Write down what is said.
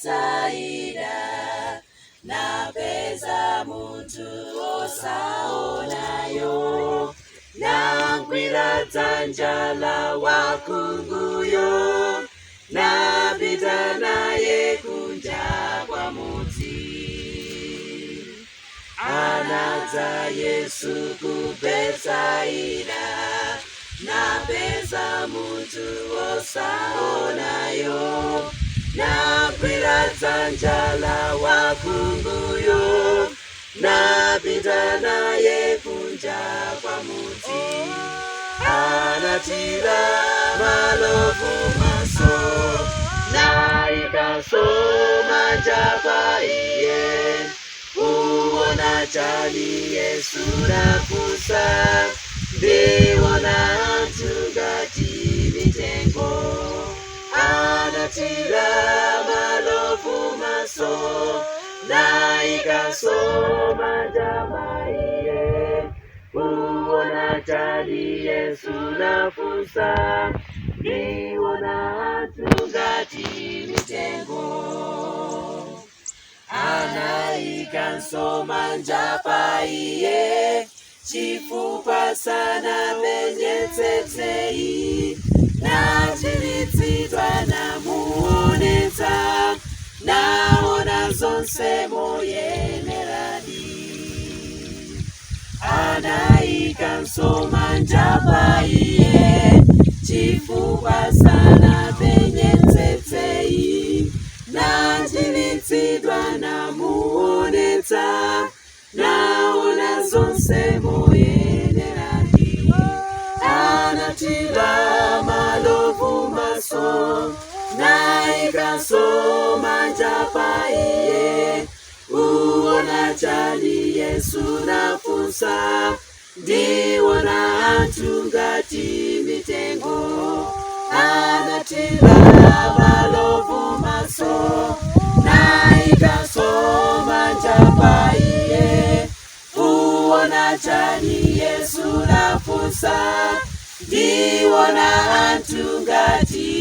Betsaida, napeza munthu osaonayo, nagwira dzanja la wakhunguyo, napita naye kunja kwa mudzi. Anadza Yesu ku Betsaida, napeza munthu osaonayo, nagwira dzanja la wakhunguyo, napita naye kunja kwa mudzi. Anathira malovu m'maso, naikanso manja pa iye. Uwona chani? Yesu nafunsa. Ndiwona anthu ngati mitengo. Anathira malovu m'maso, naikanso manja pa iye. Uwona chani? Yesu nafunsa. Ndiwona anthu ngati mitengo. Anaikanso manja pa iye, chifukwa sanapenyetsetse, nachiritsidwa, namuonetsa, naona zonse moyeneradi. Anaikanso manja pa iye, chifukwa sanapenyetsetse, nachiritsidwa, namuonetsa, naona zonse moyeneradi. Anathira malovu m'maso, naikanso manja pa iye. Uwona chani? Yesu nafunsa. Ndiwona anthu ngati mitengo. Anathira malovu m'maso, naikanso manja pa iye. Uwona chani? Yesu nafunsa. Ndiwona anthu ngati